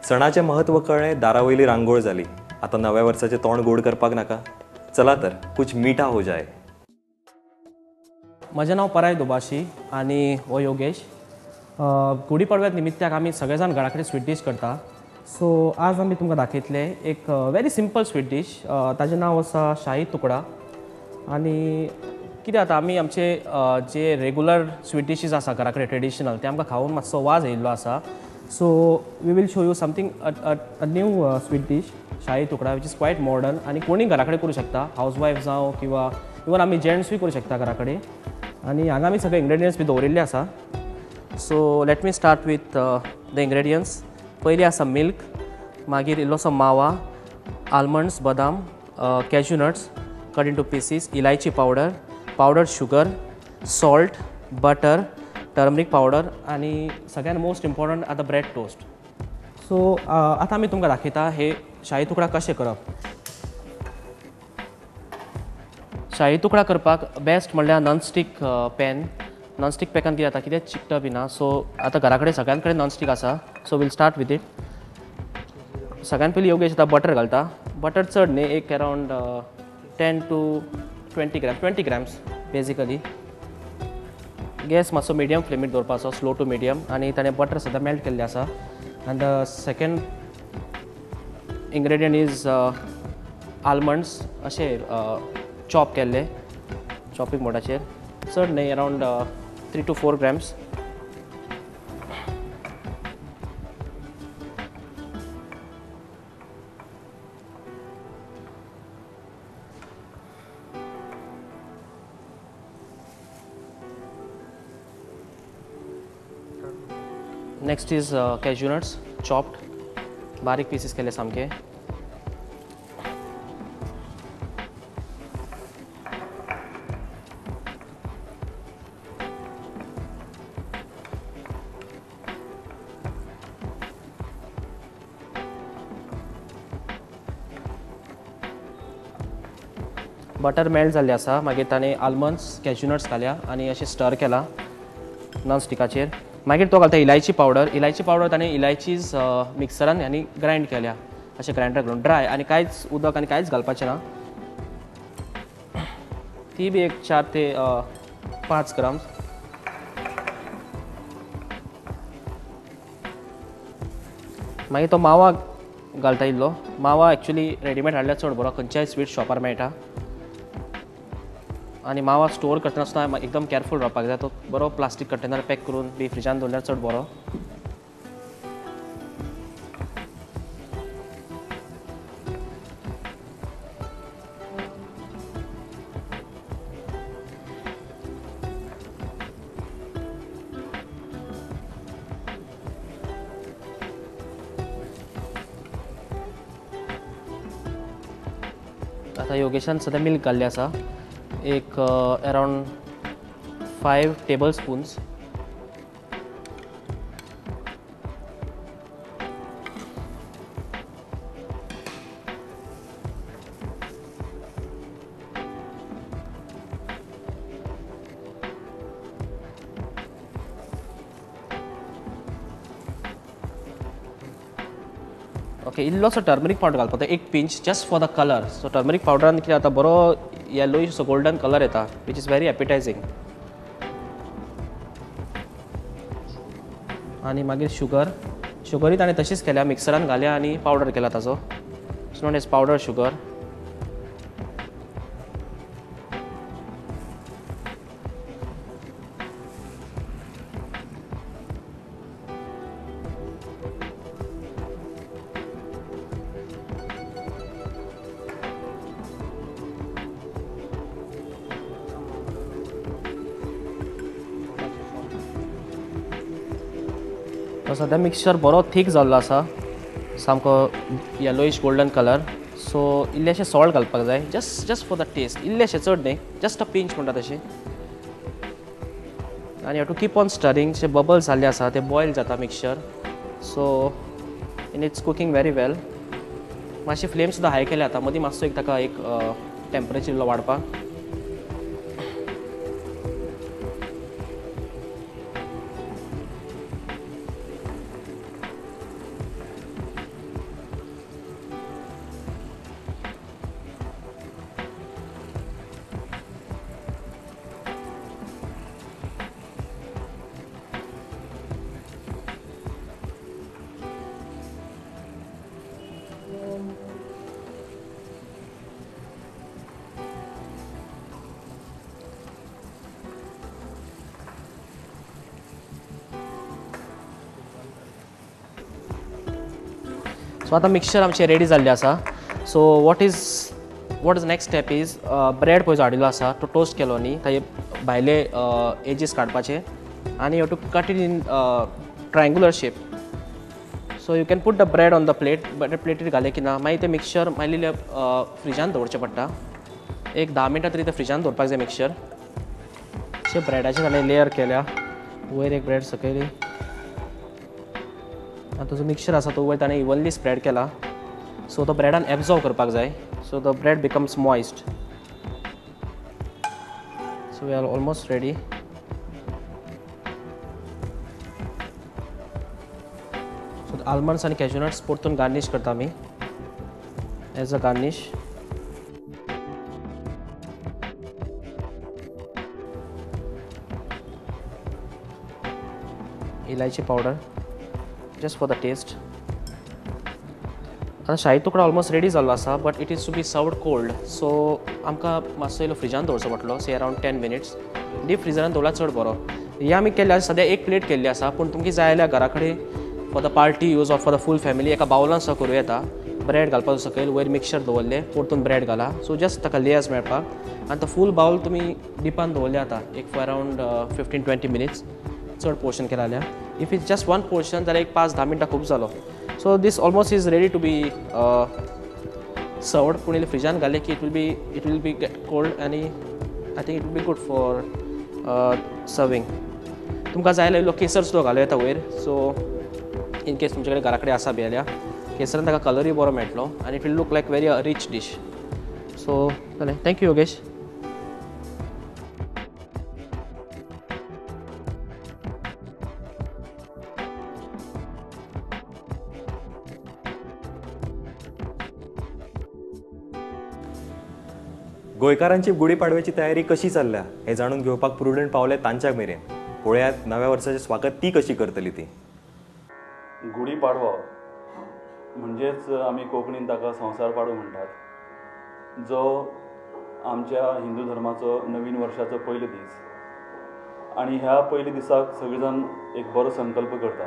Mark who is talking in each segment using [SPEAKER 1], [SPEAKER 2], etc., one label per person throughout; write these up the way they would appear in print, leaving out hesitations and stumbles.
[SPEAKER 1] सणाचें महत्व कळ्ळें, दारा वयली रांगोळ जाली. आतां नव्या वर्साचें तोंड गोड करपाक नाका? चला तर कुछ मीठा हो जाए.
[SPEAKER 2] म्हजें नांव पराय दुभाशी आनी हो योगेश. गुडी पाडव्या निमित्त्याक आमी सगळे जाण घरा कडेन स्वीट डीश करता. सो आज आमी तुमकां दाखयतले एक व्हेरी सिंपल स्वीट डीश. ताजें नांव आसा शाही तुकडा. आनी कितें जाता, आमी आमचे जे रेगुलर स्वीट डिशीज आसा घरा कडेन ट्रेडिशनल, ते आमकां खावन मातसो वाज येयल्लो आसा. So we will show you something a new sweet dish, shahi tukda, which is quite modern आनी कोणी घरा कडेन करूं शकता. हावज वायफ जावं किंवा इवन आमी जेंट्सूय करूं शकता घरा कडेन. आनी हांगा आमी सगळे इंग्रेडियंट्स बी दवरिल्ले आसा. So let me start with the ingredients. पयली आसा मिल्क, मागीर इल्लोसो मावा, आलमंड्स, बदाम, cashew nuts cut into pieces, इलायची powder, powder sugar, salt, butter, turmeric powder आनी सगळ्यात मोस्ट इम्पॉर्टंट आतां ब्रेड टोस्ट. सो आतां आमी तुमकां दाखयता हे शाही तुकडा कशें करप. शाही तुकडा करपाक बेस्ट म्हणल्यार नॉनस्टीक पॅन. नॉनस्टीक पॅकान कितें जाता, कितें चिकटप बी ना. सो आतां घरा कडेन सगळ्यां कडेन नॉनस्टीक आसा. So we'll start with it. सगळ्यान पयलीं योगेश आतां बटर घालता. बटर चड न्ही, एक around 10 to 20 grams, 20 grams basically. Gas मातसो मिडियम फ्लेमीर दवरपाचो, स्लो टू मिडियम. आनी ताणें बटर सद्दां मेल्ट केल्लें आसा. And the second ingredient is almonds, अशे चॉप केल्ले चॉपिंग बोर्डाचेर, चड न्ही, around 3 to 4 grams. Next is cashew nuts chopped, बारीक पीसीस केले सामके. बटर मेल्ट जाल्लें आसा. मागीर ताणें आलमंड्स, कॅज्यू नट्स घाल्या आनी अशें स्टर केला नॉनस्टिकाचेर. मागीर तो घालता इलायची पावडर. इलायची पावडर ताणें इलायचीज मिक्सरान आनी ग्रायंड केल्या, अशें ग्रायंडर घालून ड्राय, आनी कांयच उदक आनी कांयच घालपाचें ना. ती बी एक 4 ते 5 ग्राम्स. मागीर तो मावा घालता इल्लो. मावा एक्चुली रेडीमेड हाडल्यार चड बरो, खंयच्याय स्वीट शॉपार मेळटा. आनी मावा स्टोर करतना आसतना एकदम केअरफूल रावपाक जाय. तो बरो प्लास्टीक कंटेनर पॅक करून बी फ्रिजान दवरल्यार चड बरो. आतां योगेशान सद्या मिल्क घाल्लें आसा, एक अरावंड 5 टेबल स्पून्स. ओके, इल्लोसो टर्मरीक पावडर घालपाचो, एक pinch, just for the colour. So turmeric पावडरान कितें जाता, बरो येलोइश असो गोल्डन कलर येता, which is very एपिटायझींग. आनी मागीर शुगर, शुगरूय ताणें तशीच केल्या, मिक्सरान घाल्या आनी पावडर केला ताजो. It's known as powder sugar. सद्या मिक्सचर बरो थीक जाल्लो आसा, सामको येलोइश गोल्डन कलर. सो इल्लेशें सॉल्ट घालपाक जाय, जस्ट फॉर the test, इल्लेशें, चड न्ही, जस्ट अ पिंच म्हणटा तशें. आनी you to keep on stirring. J bubbles जाल्ले आसा ते बॉयल जाता mixture. So in it's cooking very well. मातशी फ्लेम सुद्दां हाय केल्या आतां, मदीं मातसो एक ताका एक टेम्परेचर इल्लो वाडपाक. सो आतां मिक्सचर आमचें रेडी जाल्लें आसा. So what is next step is bread पळय जो हाडिल्लो आसा तो टोस्ट केलो न्ही, ताजे भायले एजीस काडपाचे आनी you to cut it in triangular shape. So you can put the bread on the plate. Bread प्लेटीर घालें की ना मागीर तें मिक्सचर मागीर फ्रिजान दवरचें पडटा. एक 10 मिनटां तरी तें फ्रिजान दवरपाक जाय मिक्सचर. अशें ब्रेडाचें ताणें लेयर केल्या, वयर एक ब्रेड सकयली, आतां जो मिक्सचर आसा तो वयर ताणें इवनली स्प्रेड केला. सो तो ब्रेडान एब्जॉर्व करपाक जाय. So the bread becomes moist. So we are almost ready. So almonds आनी कॅज्युनट्स परतून गार्नीश करता आमी एज अ गार्नीश. इलायची powder just for the taste. आतां शाही तुकडो ऑलमोस्ट रेडी जाल्लो आसा, but it is to be served cold. So आमकां मातसो इल्लो फ्रिजान दवरचो पडटलो, से अरावंड 10 मिनिट्स. डीप फ्रिजरान दवरल्यार चड बरो. हें आमी केल्लें आसा, सद्या एक प्लेट केल्ली आसा, पूण तुमकां जाय जाल्यार घरा कडेन for the party use or for the full family एका बावलान सुद्दां करूं येता. ब्रेड घालपाचो सकयल, वयर मिक्सचर दवरलें, परतून ब्रेड घाला. सो जस्ट ताका लेयर्स मेळपाक. आनी तो फूल बावल तुमी डिपान दवरलें आतां एक फॉर अरावंड 15-20 मिनिट्स. चड पोर्शन केला जाल्यार, if it's just one portion जाल्यार एक 5-10 मिनटां खूब जालो. So this almost is ready to be served. पूण इल्लें फ्रिजान घालें की it will be get cold आनी I think it will be good for serving. तुमकां जाय जाल्यार इल्लो केसर सुद्दां घालूं येता वयर. सो इन केस तुमचे कडेन घरा कडेन आसा बी जाल्यार केसरान ताका कलरूय बरो मेळटलो आनी it will look like very rich dish. So जालें. Thank you Yogesh.
[SPEAKER 1] गोंयकारांची गुढीपाडव्याची तयारी कशी चल्ल्या हें जाणून घेवपाक प्रुडंट पावले तांच्या मेरेन. पळयात नव्या वर्साचें स्वागत ती कशी करतली ती.
[SPEAKER 3] गुढीपाडवो म्हणजेच आमी कोंकणीन ताका संवसार पाडवो म्हणटात, जो आमच्या हिंदू धर्माचो नवीन वर्षाचो पयलो दीस. आनी ह्या पयल्या दिसाक सगळे जाण एक बरो संकल्प करता.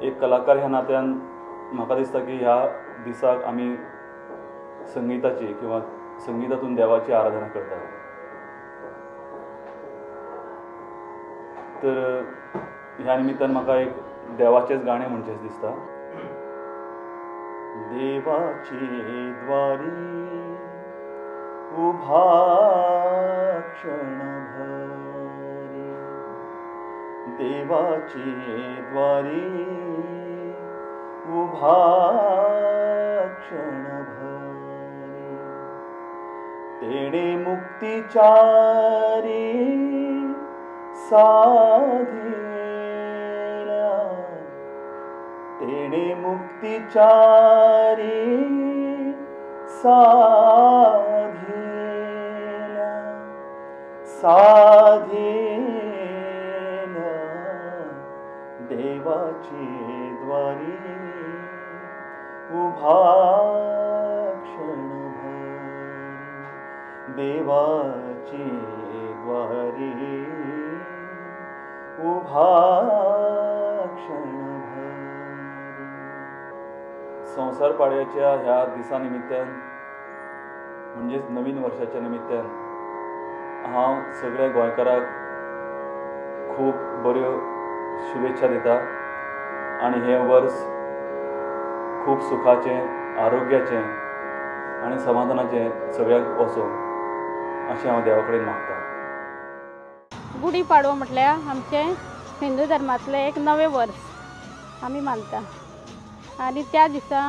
[SPEAKER 3] एक कलाकार ह्या नात्यान म्हाका दिसता की ह्या दिसाक आमी संगीताची किंवा संगीतातून देवाची आराधना करतात. तर ह्या निमित्तान म्हाका एक देवाचेंच गाणें म्हणचें दिसता. देवाचे द्वारी उभा क्षणभरी, देवाचे द्वारी उभा क्षणभरी, तेणे मुक्तिचारी साधिला, तेणे मुक्तिचारी साधिला, साधिला देवाचे द्वारी उभा क्षणभरी, देवाचे द्वारी उभा क्षणभरी. संवसार पाडव्याच्या ह्या दिसा निमित्तान म्हणजेच नवीन वर्षाच्या निमित्तान हांव सगळ्या गोंयकारांक खूब बऱ्यो शुभेच्छा दिता आनी हें वर्स खूब सुखाचें, आरोग्याचें आनी समाधानाचें सगळ्यांक वचूं अशें हांव देवा कडेन मागता.
[SPEAKER 4] गुढीपाडवो म्हटल्यार आमचें हिंदू धर्मांतलें एक नवें वर्स आमी मानता आनी त्या दिसा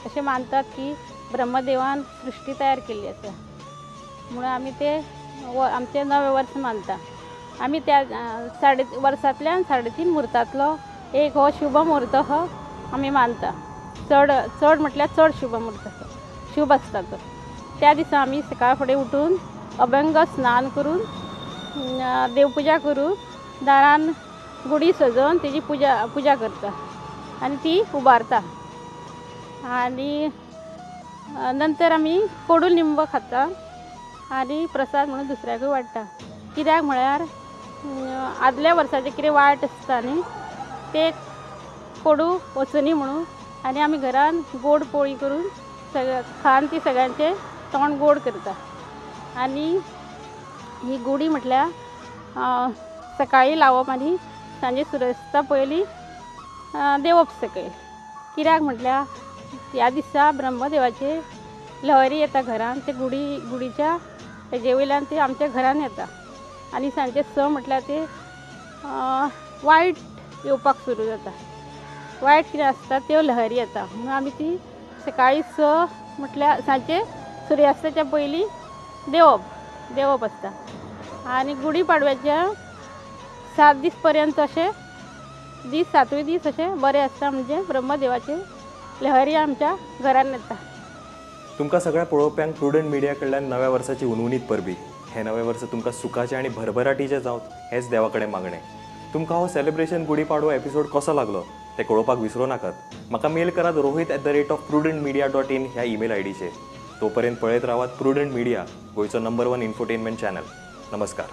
[SPEAKER 4] अशें मानतात की ब्रह्मदेवान सृश्टी तयार केल्ली आसा, म्हणून आमी ते आमचें नवें वर्स मानता. आमी त्या वर्सांतल्यान 3.5 मुहूर्तांतलो एक हो शुभ मुहूर्त हो आमी मानता. चड चड म्हटल्यार चड शुभ मुहूर्त शुभ आसता तो. त्या दिसा आमी सकाळ फुडें उठून अभंग स्नान करून देवपुजा करून दारान गुडी सजोवन तेजी पुजा पुजा करता आनी ती उबारता आनी नंतर आमी कोडू लिंब खाता आनी प्रसाद म्हणून दुसऱ्याकूय वाडटा. कित्याक म्हळ्यार आदल्या वर्साचें कितें वायट आसता न्ही तें कोडू वचुनी म्हणून आनी आमी घरान गोड पोळी करून सगळ्या खावन ती सगळ्यांचें तोंड गोड करता. आनी ही गुडी म्हटल्यार सकाळीं लावप आनी सांजे सुर्यास्ता पयलीं देंवप सकयल. कित्याक म्हटल्यार ह्या दिसा ब्रह्मदेवाचे लहरी येता घरान, ते गुडी गुडीच्या हेजे वयल्यान ते आमच्या घरान येता आनी सांजचे 6 म्हटल्यार ते वायट येवपाक सुरू जाता. वायट कितें आसता त्यो लहरी येता म्हणून आमी ती सकाळीं 6 म्हटल्यार सांजचे सुर्यास्ताच्या पयलीं देंवप देंवप आसता. आनी गुडी पाडव्याच्या 7 दीस पर्यंत अशें दीस 7वे दीस अशें बरें आसता, म्हणजे ब्रह्मदेवाचे लहरी आमच्या घरान येता.
[SPEAKER 1] तुमकां सगळ्या पळोवप्यांक प्रुडंट मिडिया कडल्यान नव्या वर्साची उनउनीत परबी. हें नवें वर्स तुमकां सुखाचें आनी भरभराटीचें जावं हेंच देवा कडेन मागणें. तुमकां हो सेलिब्रेशन गुढीपाडवो एपिसोड कसो लागलो तें कळोवपाक विसरूं नाकात. म्हाका मेल करात rohit@prudentmedia.in ह्या ईमेल आयडीचेर. तोपर्यंत पळयत रावात प्रुडंट मिडिया, गोंयचो नंबर 1 इन्फोटेनमेंट चॅनल. नमस्कार.